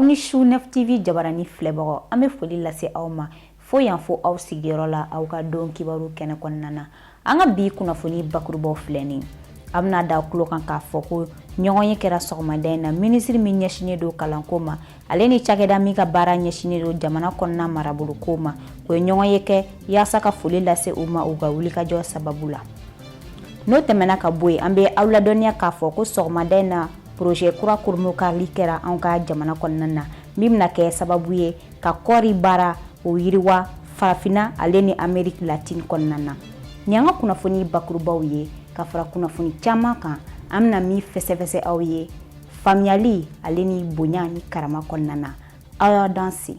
ni su Nef TV jabarani filɛbagaw, an bɛ foli lase aw ma fo yan fo aw sigiyɔrɔ la aw ka don kibaru kɛnɛ kɔnɔna na. An ka bi kunnafoni bakurubaw filɛ nin. An bɛna da tulo kan k'a fɔ ko ɲɔgɔnye kɛra sɔgɔmada in na minisiri min ɲɛsinnen don kalanko ma, ale ni cakɛda min ka baara ɲɛsinnen don jamana kɔnɔna maraboloko ma, o ye ɲɔgɔnye kɛ yaasa ka foli lase u ma u ka wulikajɔ sababu la. N'o tɛmɛna ka bɔ yen, an bɛ aw ladɔnniya k'a fɔ ko sɔgɔmada in na projet kura kurunbonkarili kɛra an ka jamana kɔnɔna na min bɛna kɛ sababu ye ka kɔɔri baara o yiriwa farafinna ale ni Amérique latine kɔnɔna na. Nin y'an ka kunnafoni bakurubaw ye ka fara kunnafoni caman kan an bɛna min fɛsɛfɛsɛ aw ye faamuyali ale ni bonya ni karama kɔnɔna na. Aw y'aw danse.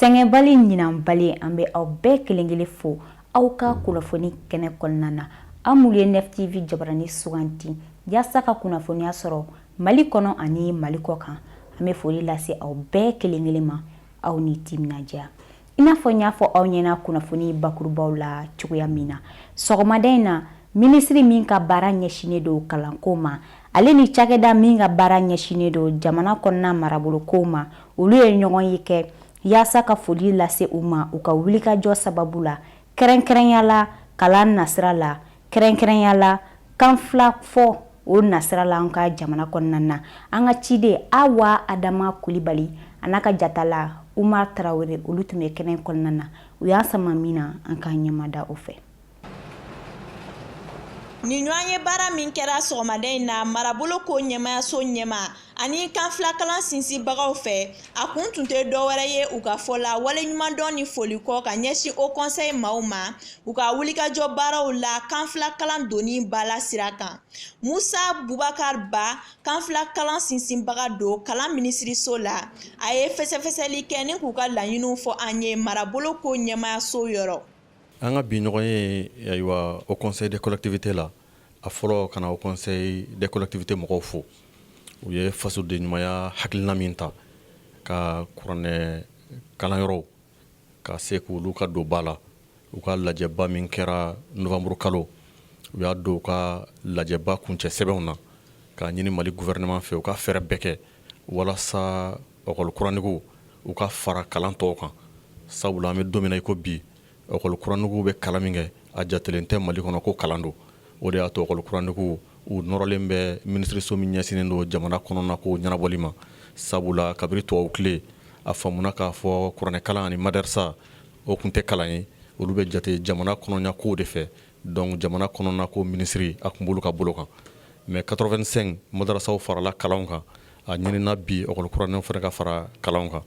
Sɛgɛnbali ɲinanbali, an bɛ aw bɛɛ kelenkelen fo aw ka kunnafoni kɛnɛ kɔnɔna na. Aw minnu ye Nef TV jabarani suganti yaasa ka kunnafoniya sɔrɔ Mali kɔnɔ ani Mali kɔ kan, an bɛ foli lase aw bɛɛ kelenkelen ma, aw ni timinandiya. I n'a fɔ n y'a fɔ aw ɲɛna kunnafoni bakurubaw la cogoya min na, sɔgɔmada in na minisiri min ka baara ɲɛsinnen don kalanko ma, ale ni cakɛda min ka baara ɲɛsinnen don jamana kɔnɔna marabolokow ma, olu ye ɲɔgɔn ye kɛ yaasa ka foli lase u ma u ka wulikajɔ sababu la, kɛrɛnkɛrɛnya la kalan nasira la, kɛrɛnkɛrɛnya la kan fila fɔ o nasira la an ka jamana kɔnɔna na. An ka ciden Awa Adama Kulibali a n'a ka jatala Umar Tarawele, olu tun bɛ kɛnɛ kɔnɔna na. U y'an sama min na, an k'an ɲɛmada o fɛ. Nin ɲɔgɔn ye baara min kɛra sɔgɔmada in na marabolo ko ɲɛmayaso ɲɛmaa ani kan fila kalan sinsinbagaw fɛ, a kun tun tɛ dɔwɛrɛ ye u ka fɔ la waleɲumandɔn ni foli kɔ ka ɲɛsin Haut Conseil maaw ma u ka wulikajɔ baaraw la kan fila kalan donni ba la sira kan. Musa Bubakar Ba, kan fila kalan sinsinbaga don kalan minisiriso la, a ye fɛsɛfɛsɛli kɛ ni k'u ka laɲiniw fɔ an ye marabolo ko ɲɛmayaso yɔrɔ. An ka bi ɲɔgɔn ye, ayiwa, Haut Conseil des collectivités la, a fɔlɔ ka na Haut Conseil des collectivités mɔgɔw fo. U ye fasoden ɲumanya hakilina min ta ka kuranɛ kalanyɔrɔw ka se k'olu ka don ba la, u ka lajɛba min kɛra novembre kalo, u y'a don u ka lajɛba kuncɛ sɛbɛnw na k'a ɲini Mali gouvernement fɛ u ka fɛɛrɛ bɛɛ kɛ walasa école coranique u ka fara kalan tɔw kan. Sabula an bɛ don min na i ko bi, école coranique bɛ kalan min kɛ, a jatelen tɛ Mali kɔnɔ ko kalan don. O de y'a to école coranique u nɔrɔlen bɛ minisiriso min ɲɛsinnen don jamana kɔnɔna ko ɲɛnabɔli ma. Sabula kabiri tubabu tile, a faamuna k'a fɔ kuranɛkalan ani madarasa o tun tɛ kalan ye, olu bɛ jate jamana kɔnɔna kow de fɛ. Donc jamana kɔnɔna ko minisiri a tun b'olu ka bolo kan. Mais 85 madarasaw farala kalanw kan, a ɲinina bi école coranique fana ka fara kalanw kan.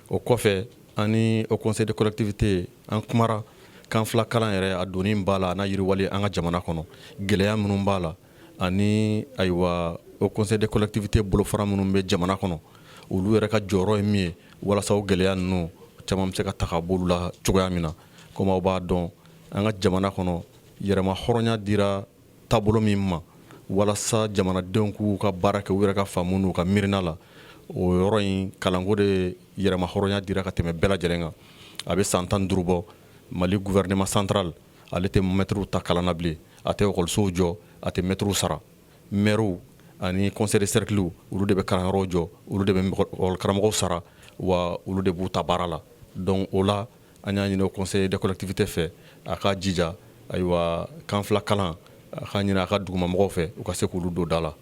O kɔfɛ, ani Haut Conseil des collectivités an kumara kan fila kalan yɛrɛ a donni b'a la, a n'a yiriwali an ka jamana kɔnɔ, gɛlɛya minnu b'a la, ani ayiwa Haut Conseil des collectivités bolofara minnu bɛ jamana kɔnɔ, olu yɛrɛ ka jɔyɔrɔ ye min ye walasa o gɛlɛya ninnu caman bɛ se ka ta ka b'olu la cogoya min na. Komi aw b'a dɔn, an ka jamana kɔnɔ yɛrɛma hɔrɔnya dira taabolo min ma walasa jamanadenw k'u ka baara kɛ u yɛrɛ ka faamu n'u ka miirina la, o yɔrɔ in kalanko de yɛrɛma hɔrɔnya dira ka tɛmɛ bɛɛ lajɛlen kan. A bɛ san 15 bɔ, Mali gouvernement central ale tɛ mɛtiriw ta kalan na bilen, a tɛ ekɔlisow jɔ, a tɛ mɛtiriw sara. Mɛriw ani conseil de cercle, olu de bɛ kalanyɔrɔw jɔ, olu de bɛ karamɔgɔw sara, wa olu de b'u ta baara la. Donc o la, an y'a ɲini conseil des collectivités fɛ a ka jija, ayiwa, kan fila kalan, a ka ɲini a ka dugumamɔgɔw fɛ u ka se k'olu don da la.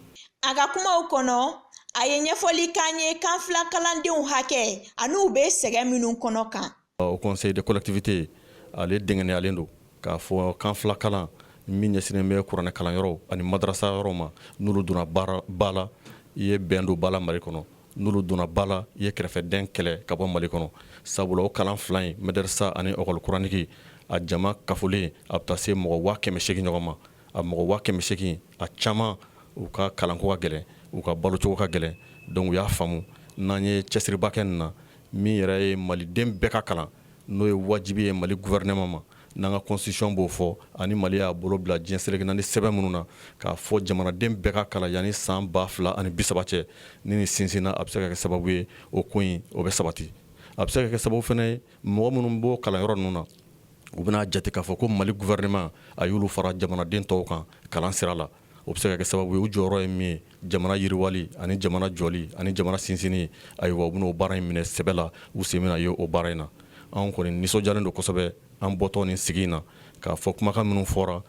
A ka kumaw kɔnɔ, a ye ɲɛfɔli k'an ye kan fila kalandenw hakɛ an'u bɛ sɛgɛn minnu kɔnɔ kan. Haut Conseil des collectivités ale dɛngɛnɛyalen don k'a fɔ kan fila kalan min ɲɛsinnen bɛ kuranɛ kalanyɔrɔw ani madarasa yɔrɔw ma, n'olu donna ba la, i ye bɛn don ba la Mali kɔnɔ. N'olu donna ba la, i ye kɛrɛfɛdɛn kɛlɛ ka bɔ Mali kɔnɔ. Sabula o kalan fila in, madarasa ani école coranique, a jama kafolen a bɛ taa se mɔgɔ 800,000 ɲɔgɔn ma. A mɔgɔ 800,000, a caman u ka kalanko ka gɛlɛn, u ka balocogo ka gɛlɛn. Donc u y'a faamu n'an ye cɛsiriba kɛ nin na, min yɛrɛ ye maliden bɛɛ ka kalan, n'o ye wajibi ye Mali gouvernement ma, n'an ka constitution b'o fɔ, ani Mali y'a bolo bila diɲɛ seleke naani sɛbɛn minnu na k'a fɔ jamanaden bɛɛ ka kalan yanni san 2030 cɛ, ni nin sinsinna, a bɛ se ka kɛ sababu ye o ko in o bɛ sabati. A bɛ se ka kɛ sababu fana ye mɔgɔ minnu b'o kalanyɔrɔ ninnu na, U bɛna jate k'a fɔ ko Mali gouvernement a y'olu fara jamanaden tɔw kan kalan sira la. O bɛ se ka kɛ sababu ye, u jɔyɔrɔ ye min ye jamana yiriwali ani jamana jɔli ani jamana sinsinni, ayiwa, u bɛn'o baara in minɛ sɛbɛ la, u sen bɛna ye o baara in na. Anw kɔni nisɔndiyalen don kosɛbɛ an bɔtɔ nin sigi in na, k'a fɔ kumakan minnu fɔra,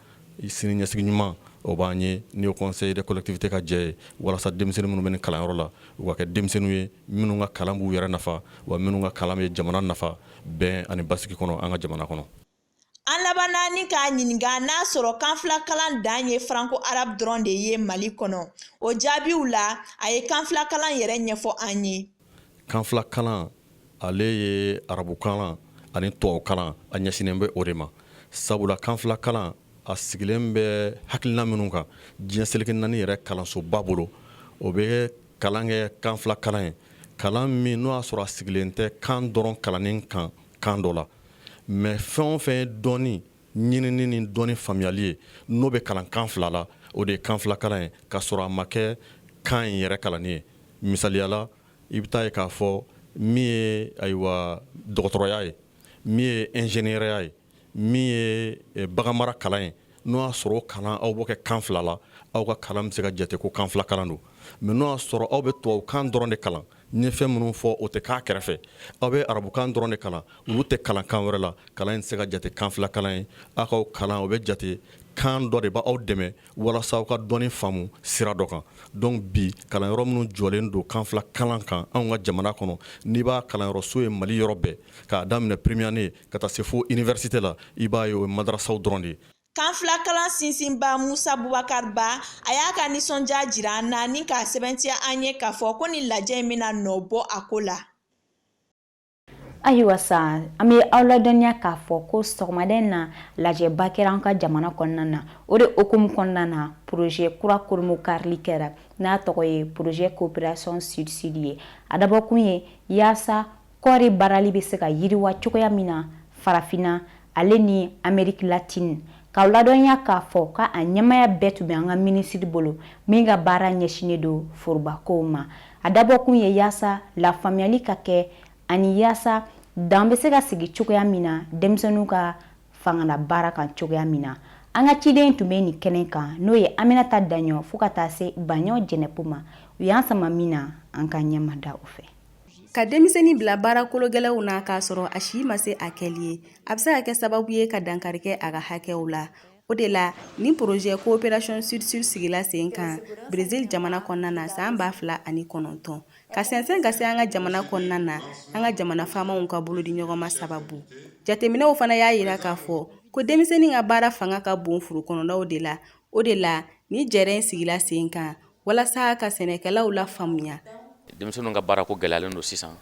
sini ɲɛsigi ɲuman o b'an ye ni Haut Conseil des collectivités ka jɛ ye, walasa denmisɛnnin minnu bɛ nin kalanyɔrɔ la, u ka kɛ denmisɛnninw ye minnu ka kalan b'u yɛrɛ nafa, wa minnu ka kalan bɛ jamana nafa bɛn ani basigi kɔnɔ an ka jamana kɔnɔ. An labanna ni k'a ɲininka n'a sɔrɔ kanfilakalan dan ye franco arabe dɔrɔn de ye Mali kɔnɔ. O jaabiw la, a ye kanfilakalan yɛrɛ ɲɛfɔ an ye. Kanfilakalan, ale ye arabukalan ani tubabukalan, a ɲɛsinnen bɛ o de ma, sabula kanfilakalan a sigilen bɛ hakilina minnu kan diɲɛ seleke naani yɛrɛ kalansoba bolo, o bɛ kalan kɛ kanfilakalan ye, kalan min n'o y'a sɔrɔ a sigilen tɛ kan dɔrɔn kalanni kan kan dɔ la, mais fɛn o fɛn ye dɔnni ɲinini ni dɔnni faamuyali ye, n'o bɛ kalan kan fila la, o de ye kanfilakalan ye, k'a sɔrɔ a ma kɛ kan in yɛrɛ kalanni ye. Misaliya la, i bɛ taa ye k'a fɔ min ye, ayiwa, dɔgɔtɔrɔya ye, min ye ingénieurya ye, min ye baganmara kalan ye, n'o y'a sɔrɔ o kalan aw b'o kɛ kan fila la, aw ka kalan bɛ se ka jate ko kan fila kalan don. Mais n'o y'a sɔrɔ aw bɛ tubabukan dɔrɔn de kalan, n ye fɛn minnu fɔ o tɛ k'a kɛrɛfɛ, aw bɛ arabukan dɔrɔn de kalan, olu tɛ kalan kan wɛrɛ la, kalan in tɛ se ka jate kan fila kalan ye. Aw ka kalan, o bɛ jate kan dɔ de b'aw dɛmɛ walasa aw ka dɔnni faamu sira dɔ kan. Donc bi, kalanyɔrɔ minnu jɔlen don kan fila kalan kan anw ka jamana kɔnɔ, n'i b'a kalanyɔrɔso ye Mali yɔrɔ bɛɛ, k'a daminɛ première année ka taa se fo université la, i b'a ye o ye madarasaw dɔrɔn de ye. Kanfilakalan sinsinba Musa Bubakari Ba, a y'a ka nisɔndiya jira an na ni k'a sɛbɛntiya an ye k'a fɔ ko nin lajɛ in bɛna nɔ bɔ a ko la. Ayiwa sa, an bɛ aw ladɔnniya k'a fɔ ko sɔgɔmada in na, lajɛba kɛra an ka jamana kɔnɔna na. O de hukumu kɔnɔna na, projet kura koromokarili kɛra, n'a tɔgɔ ye projet coopération sud sud ye. A dabɔkun ye yaasa kɔɔri baarali bɛ se ka yiriwa cogoya min na Farafinna ale ni Amérique latine. K'aw ladɔnniya k'a fɔ k'a ɲɛmaya bɛɛ tun bɛ an ka minisiri bolo min ka baara ɲɛsinnen don forobakow ma. A dabɔkun ye yaasa lafaamuyali ka kɛ ani yaasa dan bɛ se ka sigi cogoya min na denmisɛnninw ka fangala baara kan cogoya min na. An ka ciden tun bɛ nin kɛnɛ kan, n'o ye Aminata Daɲɔ, fo ka taa se Baɲɔ Jɛnɛpo ma. U y'an sama min na, an ka ɲɛma da o fɛ. Ka denmisɛnnin bila baara kologɛlɛnw na k'a sɔrɔ a si ma se a kɛli ye, a bɛ se ka kɛ sababu ye ka dankari kɛ a ka hakɛw la. O de la, nin projet coopération sud sud sigila sen kan Brésil jamana kɔnɔna na san 2009, ka sɛnsɛn ka se an ka jamana kɔnɔna na, an ka jamana faamaw ka bolodi ɲɔgɔnma sababu. Jateminɛw fana y'a jira k'a fɔ ko denmisɛnnin ka baara fanga ka bon foro kɔnɔnaw de la. O de la, nin jɛrɛ in sigila sen kan walasa ka sɛnɛkɛlaw lafaamuya. Denmisɛnninw ka baara ko gɛlɛyalen don sisan.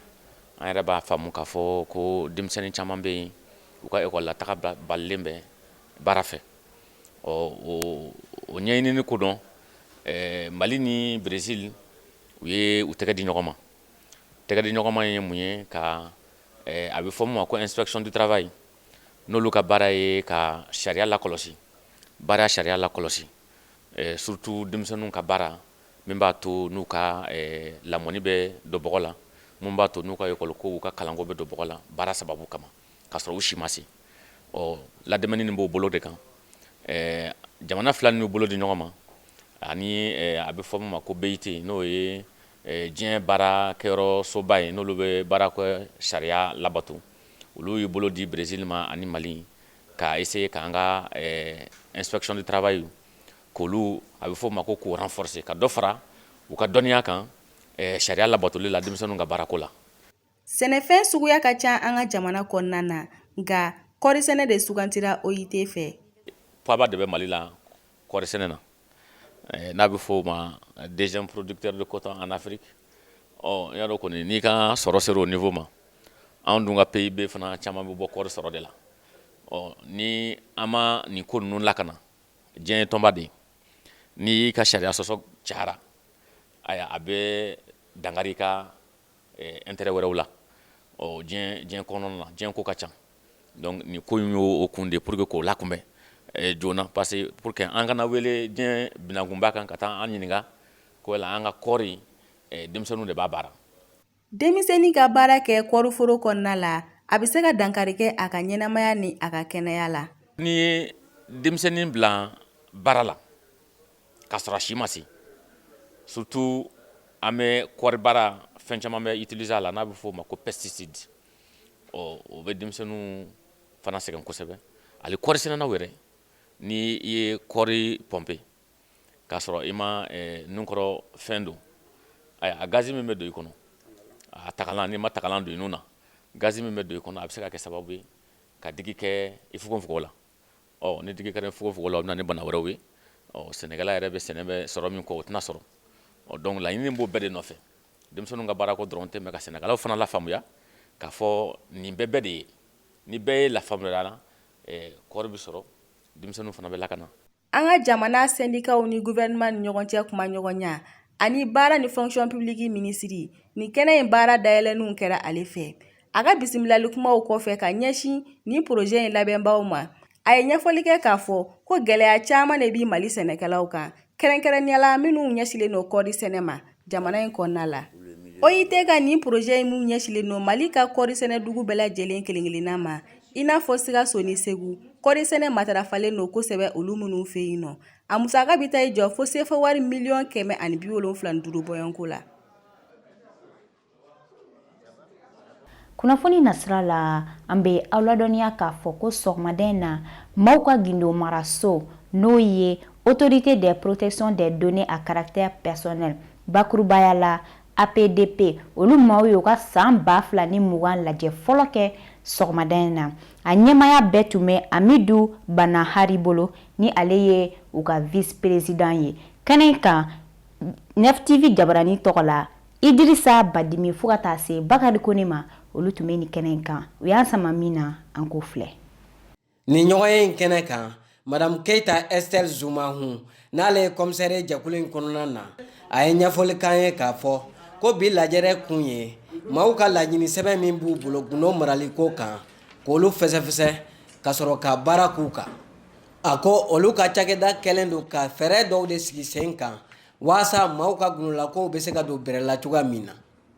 An yɛrɛ b'a faamu k'a fɔ ko denmisɛnnin caman bɛ yen, u ka ekɔli la taga balilen bɛ baara fɛ. Ɔ, o ɲɛɲinini ko dɔn, Mali ni Brésil, u ye u tɛgɛ di ɲɔgɔn ma. Tɛgɛ di ɲɔgɔn ma ye mun ye? Ka a bɛ fɔ min ma ko inspection du travail, n'olu ka baara ye ka sariya lakɔlɔsi, baara sariya lakɔlɔsi, surtout denmisɛnninw ka baara, min b'a to n'u ka lamɔni bɛ don bɔgɔ la, min b'a to n'u ka ekɔli ko, u ka kalanko bɛ don bɔgɔ la baara sababu kama, k'a sɔrɔ u si ma se. Ɔ, ladɛmɛni nin b'o bolo de kan. Jamana fila n'u bolo di ɲɔgɔn ma, ani a bɛ fɔ min ma ko BIT, n'o ye diɲɛ baarakɛyɔrɔ soba ye, n'olu bɛ baarakɛ sariya labato, olu y'u bolo di Brésil ma ani Mali ka essayer k'an ka inspection du travail, k'olu, a bɛ fɔ o ma ko k'o renforcer, ka dɔ fara u ka dɔnniya kan sariya labatoli la denmisɛnninw ka baarako la. Sɛnɛfɛn suguya ka ca an ka jamana kɔnɔna na, nka kɔɔrisɛnɛ de sugantira OIT fɛ. Poids ba de bɛ Mali la kɔɔrisɛnɛ na, n'a bɛ fɔ o ma deuxième producteur de coton en Afrique. Ɔ, i y'a dɔn kɔni, n'i ka sɔrɔ sera o niveau ma, anw dun ka PIB fana caman bɛ bɔ kɔɔri sɔrɔ de la. Ɔ, ni an ma nin ko ninnu lakana, diɲɛ ye tɔnba de ye, n'i y'i ka sariya sɔsɔ cayara, ayiwa, a bɛ dankari i ka intérêt wɛrɛw la. Ɔ, diɲɛ kɔnɔna na, diɲɛ ko ka ca. Donc nin ko in y'o kun de pour que k'o lakunbɛn joona, parce que pour que an kana wele diɲɛ binankunba kan ka taa an ɲininka ko yala an ka kɔɔri, denmisɛnninw de b'a baara. Denmisɛnnin ka baara kɛ kɔɔriforo kɔnɔna la, A bɛ se ka dankari kɛ a ka ɲɛnamaya ni a ka kɛnɛya la. N'i ye denmisɛnnin bila baara la k'a sɔrɔ a si ma se, surtout an bɛ kɔɔri baara, fɛn caman bɛ utiliser a la n'a bɛ f'o ma ko pesticide. Ɔ, o bɛ denmisɛnninw fana sɛgɛn kosɛbɛ. Hali kɔɔri sɛnɛnaw yɛrɛ, ni i ye kɔɔri pɔnpe k'a sɔrɔ i ma nunkɔrɔ fɛn don, a gazi min bɛ don i kɔnɔ, a tagalan, n'i ma tagalan don i nun na, gazi min bɛ don i kɔnɔ, a bɛ se ka kɛ sababu ye ka digi kɛ i fogofogo la. Ɔ, ni digi kɛra i fogofogo la, o bɛ na ni bana wɛrɛw ye. Ɔ, sɛnɛkɛla yɛrɛ bɛ sɛnɛ bɛ sɔrɔ min kɔ, o tɛna sɔrɔ. Ɔ, donc laɲini b'o bɛɛ de nɔfɛ. Denmisɛnninw ka baarako dɔrɔn tɛ, mais ka sɛnɛkɛlaw fana lafaamuya k'a fɔ nin bɛɛ bɛɛ de ye. Ni bɛɛ ye lafaamuya la, kɔɔri bɛ sɔrɔ, denmisɛnninw fana bɛ lakana. An ka jamana sɛndikaw ni gouvernement ni ɲɔgɔn cɛ kumaɲɔgɔnya ani baara ni fonction publique minisiri, nin kɛnɛ in baara dayɛlɛnninw kɛra ale fɛ. A ka bisimilali kumaw kɔfɛ ka ɲɛsin nin projet in labɛnbaw ma, a ye ɲɛfɔli kɛ k'a fɔ ko gɛlɛya caman de bɛ Mali sɛnɛkɛlaw kan, kɛrɛnkɛrɛnnenya la minnu ɲɛsilen don kɔɔri sɛnɛ ma jamana in kɔnɔna la. OIT ka nin projet in min ɲɛsilen don Mali ka kɔɔri sɛnɛ dugu bɛɛ lajɛlen kelen-kelenna ma, i n'a fɔ Sikaso ni Segu, kɔɔri sɛnɛ matarafalen don kosɛbɛ olu minnu fɛ yen nɔ. A musaka bɛ taa i jɔ fo sefa wari miliyɔn 175 bɔɲɔgɔnko la. Kunnafoni nasira la, an bɛ aw ladɔnniya k'a fɔ ko sɔgɔmada in na, maaw ka gindo maraso, n'o ye Autorité de protection des données à caractère personnel, bakurubaya la APDP, olu maaw y'u ka san 2020 lajɛ fɔlɔ kɛ sɔgɔmada in na. A ɲɛmaaya bɛɛ tun bɛ Amidu Banahari bolo, ni ale ye u ka vice président ye. Kɛnɛ kan, Nef TV jabarani tɔgɔ la, Idirisa Badimi fo ka taa se Bakari Kone ma, olu tun bɛ nin kɛnɛ in kan. U y'an sama min na, an k'o filɛ. Nin ɲɔgɔnye in kɛnɛ kan, Madamu Keyita Estelle Zumahun, n'ale ye commissaire ye jɛkulu in kɔnɔna na, a ye ɲɛfɔli k'an ye k'a fɔ ko bi lajɛrɛ kun ye maaw ka laɲini sɛbɛn min b'u bolo gundo maraliko kan, k'olu fɛsɛfɛsɛ ka sɔrɔ ka baara k'u kan. A ko olu ka cakɛda kɛlen don ka fɛɛrɛ dɔw de sigi sen kan waasa maaw ka gundolakow bɛ se ka don bɛrɛ la cogoya min na.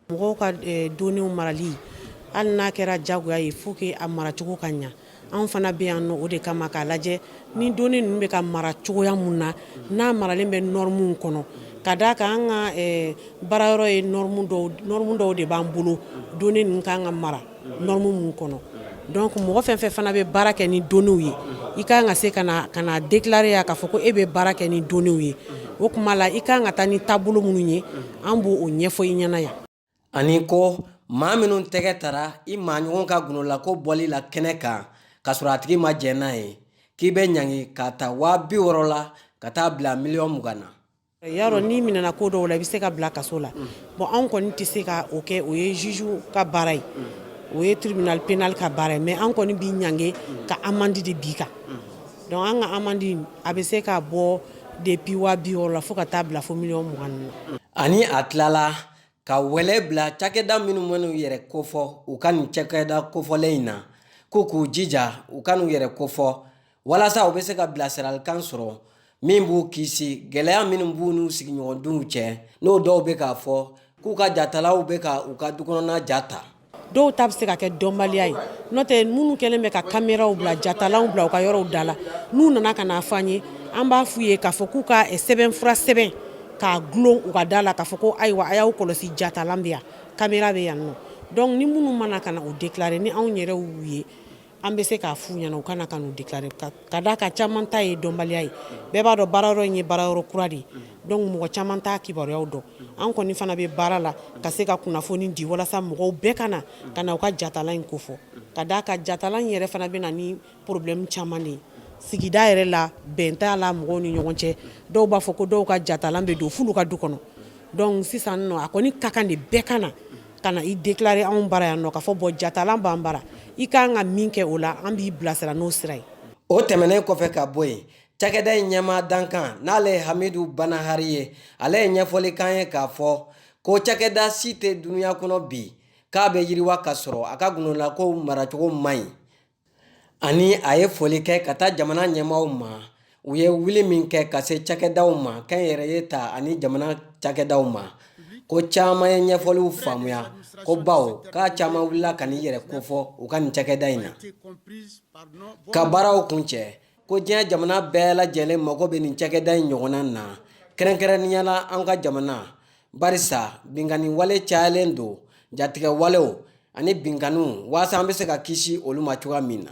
Mɔgɔw ka données marali, hali n'a kɛra jagoya ye, faut que a maracogo ka ɲa. Anw fana bɛ yan nɔ o de kama, k'a lajɛ ni données ninnu bɛ ka mara cogoya mun na, n'a maralen bɛ normes kɔnɔ. Ka d'a kan an ka baarayɔrɔ ye norme dɔw de b'an bolo, données ninnu kan ka mara norme mun kɔnɔ. Donc mɔgɔ fɛn fɛn fana bɛ baara kɛ ni données ye, i ka kan ka se ka na déclarer yan k'a fɔ ko e bɛ baara kɛ ni données ye. O tuma la, i ka kan ka taa ni taabolo minnu ye, an b'o ɲɛfɔ i ɲɛna yan. Ani ko maa minnu tɛgɛ tara i maa ɲɔgɔn ka gundolako bɔli la kɛnɛ kan k'a sɔrɔ a tigi ma jɛn n'a ye, k'i bɛ ɲangi k'a ta 60.000 la ka taa bila 20.000.000 na. Y'a dɔn, n'i minɛna ko dɔw la, i bɛ se ka bila kaso la. Bon, anw kɔni tɛ se ka o kɛ, o ye juge ka baara ye, o ye tribunal pénal ka baara ye. Mais an kɔni b'i ɲange ka amende de b'i kan. Donc an ka amende, a bɛ se ka bɔ depuis 60.000 la fo ka taa bila fo 20.000.000 na. Ani a tilala ka wele bila cakɛda minnu man'u yɛrɛ kofɔ u ka nin cakɛda kofɔlen in na, k'u k'u jija u ka n'u yɛrɛ kofɔ walasa u bɛ se ka bilasiralikan sɔrɔ min b'u kisi gɛlɛya minnu b'u n'u sigiɲɔgɔndunw cɛ, n'o dɔw bɛ k'a fɔ k'u ka jatalaw bɛ ka u ka dukɔnɔna ja ta. Dɔw ta bɛ se ka kɛ dɔnbaliya ye, n'o tɛ minnu kɛlen bɛ ka kameraw bila, jatalanw bila u ka yɔrɔw da la, n'u nana ka n'a fɔ an ye, an b'a f'u ye k'a fɔ k'u ka sɛbɛnfura sɛbɛn k'a dulon u ka da la, k'a fɔ ko ayiwa, a y'aw kɔlɔsi, jatalan bɛ yan, kamera bɛ yan nɔ. Donc ni minnu mana ka na u déclarer, ni anw yɛrɛ y'u ye, an bɛ se k'a f'u ɲɛna u kana ka n'u déclarer. Ka d'a kan caman ta ye dɔnbaliya ye. Bɛɛ b'a dɔn baarayɔrɔ in ye baarayɔrɔ kura de ye, donc mɔgɔ caman t'a kibaruyaw dɔn. An kɔni fana bɛ baara la ka se ka kunnafoni di walasa mɔgɔw bɛɛ ka na ka na u ka jatalan in kofɔ. Ka d'a kan jatalan in yɛrɛ fana bɛ na ni problème caman de ye sigida yɛrɛ la, bɛn t'a la mɔgɔw ni ɲɔgɔn cɛ. Dɔw b'a fɔ ko dɔw ka jatalan bɛ don f'olu ka du kɔnɔ. Donc sisan nɔ, a kɔni ka kan de bɛɛ ka na ka na i déclarer anw bara yan nɔ, k'a fɔ bon, jatalan b'an bara, i ka kan ka min kɛ o la, an b'i bilasira n'o sira ye. O tɛmɛnen kɔfɛ ka bɔ yen, cakɛda in ɲɛmaa dankan, n'ale ye Hamidu Banahari ye, ale ye ɲɛfɔli k'an ye k'a fɔ ko cakɛda si tɛ dunuya kɔnɔ bi k'a bɛ yiriwa ka sɔrɔ a ka gundolakow maracogo man ɲi. Ani a ye foli kɛ ka taa jamana ɲɛmaaw ma, u ye wuli min kɛ ka se cakɛdaw ma, kɛnyɛrɛye ta ani jamana cakɛdaw ma, ko caman ye ɲɛfɔliw faamuya. Ko bawo k'a caman wulila ka n'i yɛrɛ kofɔ u ka nin cakɛda in na ka baaraw kuncɛ. Ko diɲɛ jamana bɛɛ lajɛlen mago bɛ nin cakɛda in ɲɔgɔnna na, kɛrɛnkɛrɛnnenya la an ka jamana, barisa binkanni wale cayalen don, jatigɛ walew ani binkanniw, waasa an bɛ se ka kisi olu ma cogoya min na.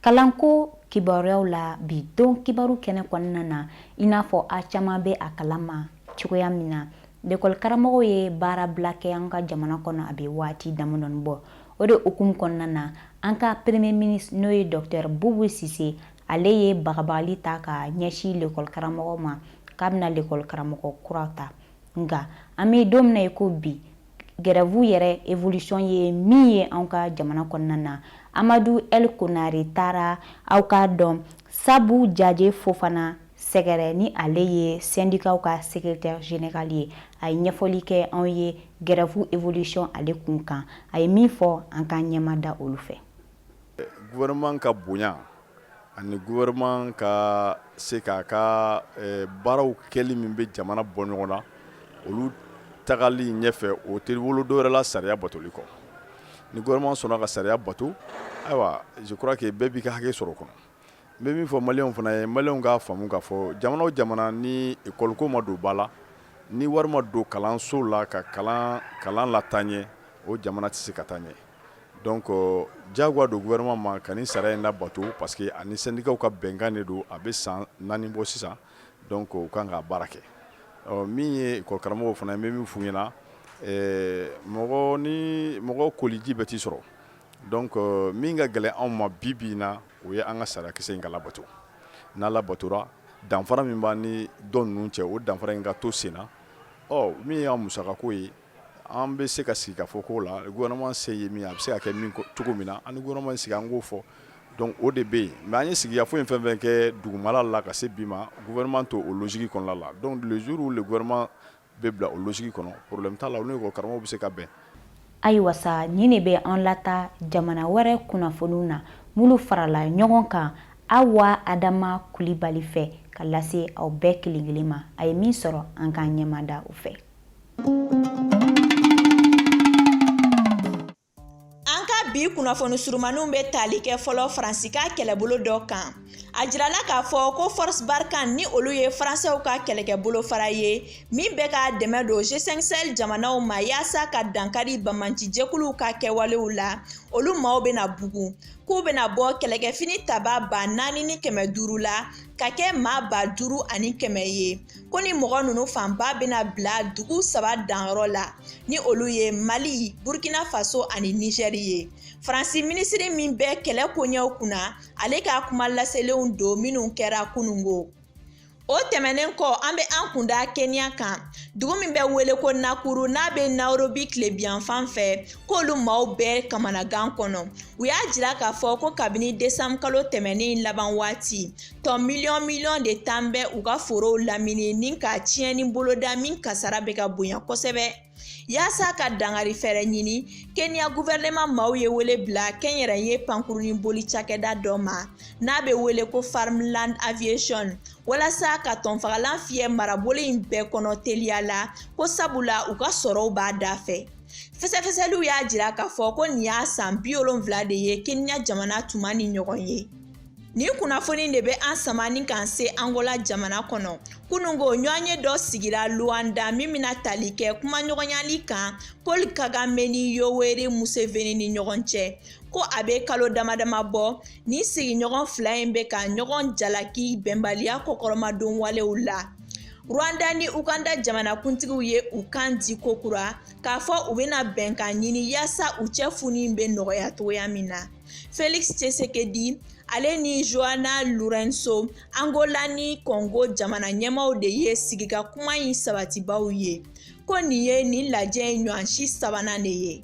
Kalanko kibaruyaw la bi don kibaru kɛnɛ kɔnɔna na, i n'a fɔ a caman bɛ a kalama cogoya min na, lekɔli karamɔgɔw ye baara bila kɛ an ka jamana kɔnɔ a bɛ waati damadɔni bɔ. O de hukumu kɔnɔna na, an ka premier ministre, n'o ye docteur Bubu Sise, ale ye bagabagali ta ka ɲɛsin lekɔli karamɔgɔ ma k'a bɛna lekɔli karamɔgɔ kura ta. Nka an bɛ don min na i ko bi, grève yɛrɛ évolution ye min ye an ka jamana kɔnɔna na, Amadu El Konare taara aw k'a dɔn Sabu Jaje Fofana sɛgɛrɛ, ni ale ye syndicatw ka secrétaire général ye. A ye ɲɛfɔli kɛ anw ye grève évolution ale kun kan. A ye min fɔ, an k'an ɲɛmada olu fɛ. Gouvernement ka bonya ani gouvernement ka se k'a ka baaraw kɛli min bɛ jamana bɔ ɲɔgɔn na, olu tagali ɲɛfɛ, o tɛ wolo dɔwɛrɛ la sariya batoli kɔ. Ni gouvernement sɔnna ka sariya bato, ayiwa, je crois que bɛɛ b'i ka hakɛ sɔrɔ o kɔnɔ. N bɛ min fɔ maliyɛnw fana ye, maliyɛnw k'a faamu k'a fɔ jamana o jamana, ni école ko ma don ba la, ni wari ma don kalanso la ka kalan lataa ɲɛ, o jamana tɛ se ka taa ɲɛ. Donc diyagoya don gouvernement ma ka nin sariya in labato, parce que ani syndicats ka bɛnkan de don. A bɛ san 4 bɔ sisan, donc u kan ka baara kɛ. Ɔ, min ye école karamɔgɔw fana ye, n bɛ min f'u ɲɛna, mɔgɔ ni mɔgɔ koliji bɛɛ t'i sɔrɔ. Donc min ka gɛlɛn anw ma bi bi in na, o ye an ka sariyakisɛ in ka labato. N'a labatora, danfara min b'an ni dɔ ninnu cɛ, o danfara in ka to sen na. Ɔ, min y'an musakako ye, an bɛ se ka sigi ka fɔ ko la gouvernement se ye min ye, a bɛ se ka kɛ min cogo min na, an ni gouvernement sigi, an k'o fɔ. Donc o de bɛ yen. Mais an ye sigikafɔ in fɛn fɛn kɛ dugumala la ka se bi ma, gouvernement t'o logique kɔnɔna la. Donc le jour où le gouvernement bɛ bila o logique kɔnɔ, problème t'a la, u ni école karamɔgɔw bɛ se ka bɛn. Ayiwa sa, nin de bɛ an lata jamana wɛrɛ kunnafoniw na minnu farala ɲɔgɔn kan Awa Adama Kulibali fɛ ka lase aw bɛɛ kelen kelen ma. A ye min sɔrɔ, an k'an ɲɛmada o fɛ. An ka bi kunnafoni surumaniw bɛ tali kɛ fɔlɔ Faransi ka kɛlɛbolo dɔ kan. A jirala k'a fɔ ko Force Barkhane, ni olu ye Faransɛw ka kɛlɛkɛbolofara ye min bɛ ka dɛmɛ don G5 Sahel jamanaw ma yaasa ka dankari banbaacijɛkuluw ka kɛwalew la, olu maaw bɛna bugun. K'u bɛna bɔ kɛlɛkɛfini taba 4500 la ka kɛ maa 5100 ye. Ko ni mɔgɔ ninnu fanba bɛna bila dugu saba danyɔrɔ la, ni olu ye Mali, Burkina Faso ani Nizɛri ye. Faransi minisiri min bɛ kɛlɛ koɲɛw kunna, ale ka kuma laselenw don minnu kɛra kunungo. O tɛmɛnen kɔ, an bɛ an kunda Kenya kan. Dugu min bɛ wele ko Nakuru, n'a bɛ Nairobi tilebinyanfan fɛ, k'olu maaw bɛɛ kamanagan kɔnɔ. U y'a jira k'a fɔ ko kabini desanburu kalo tɛmɛnen laban waati, tɔn miliyɔn miliyɔn de tan bɛ u ka forow lamini ni ka tiɲɛni boloda min kasara bɛ ka bonya kosɛbɛ. Yaasa ka dangari fɛɛrɛ ɲini, Kenya gouvernement maaw ye wele bila kɛnyɛrɛye pankurunin boli cakɛda dɔ ma n'a bɛ wele ko Farmland Aviation, walasa ka tɔnfagalan fiyɛ marabolo in bɛɛ kɔnɔ teliya la, ko sabula u ka sɔrɔw b'a da fɛ. Fɛsɛfɛsɛliw y'a jira k'a fɔ ko nin y'a san 70 de ye Kenya jamana tun ma nin ɲɔgɔn ye. Nin kunnafoni de bɛ an sama ni k'an se Angola jamana kɔnɔ. Kunungo, ɲɔgɔnye dɔ sigira Luanda min bɛna tali kɛ kumaɲɔgɔnyali kan Paul Kagame ni Yoweri Museveni ni ɲɔgɔn cɛ. Ko a bɛ kalo dama dama bɔ, nin sigiɲɔgɔn fila in bɛ ka ɲɔgɔn jalaki bɛnbaliya kɔkɔrɔmadon walew la. Rwanda ni Uganda jamanakuntigiw ye u kan di kokura k'a fɔ u bɛna bɛnkan ɲini yaasa u cɛ funi bɛ nɔgɔya cogoya min na. Felix Tshisekedi, ale ni João Lourenço, Angola ni Congo jamana ɲɛmaaw de ye sigika kuma in sabatibaw ye. Ko nin ye nin lajɛ in ɲɔgɔnsi sabanan de ye.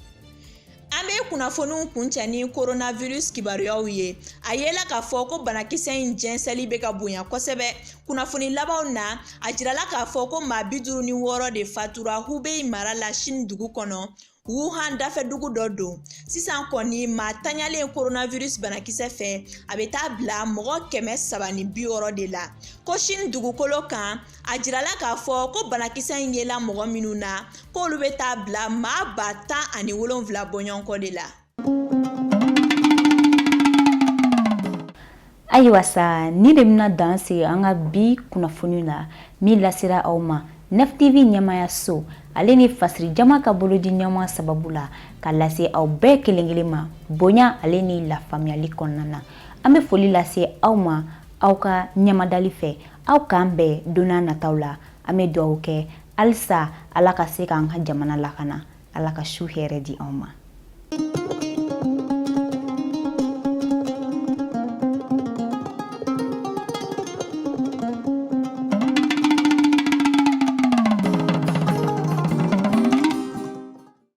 An bɛ kunnafoniw kuncɛ ni coronavirus kibaruyaw ye. A yela k'a fɔ ko banakisɛ in jɛnsɛnli bɛ ka bonya kosɛbɛ. Kunnafoni labanw na, a jirala k'a fɔ ko maa 56 de fatura Hubei mara la Chine dugu kɔnɔ. Wuhan dafɛdugu dɔ don. Sisan kɔni, maa tanyalen coronavirus banakisɛ fɛ, a bɛ taa bila mɔgɔ 360 de la. Ko Chine dugukolo kan, a jirala k'a fɔ ko banakisɛ in yela mɔgɔ minnu na, k'olu bɛ taa bila maa 17,000 bɔɲɔgɔnkɔ de la. Ayiwa sa, nin de bɛna dan sigi an ka bi kunnafoni la min lasera aw ma Nef TV ɲɛmaayaso ale ni fasiri jama ka bolodi ɲɔgɔn sababu la ka lase aw bɛɛ kelen kelen ma bonya ale ni lafaamuyali kɔnɔna na. An bɛ foli lase aw ma aw ka ɲɛmadali fɛ. Aw k'an bɛn don nataw la. An bɛ dugawu kɛ halisa Ala ka se k'an ka jamana lakana. Ala ka su hɛrɛ di anw ma.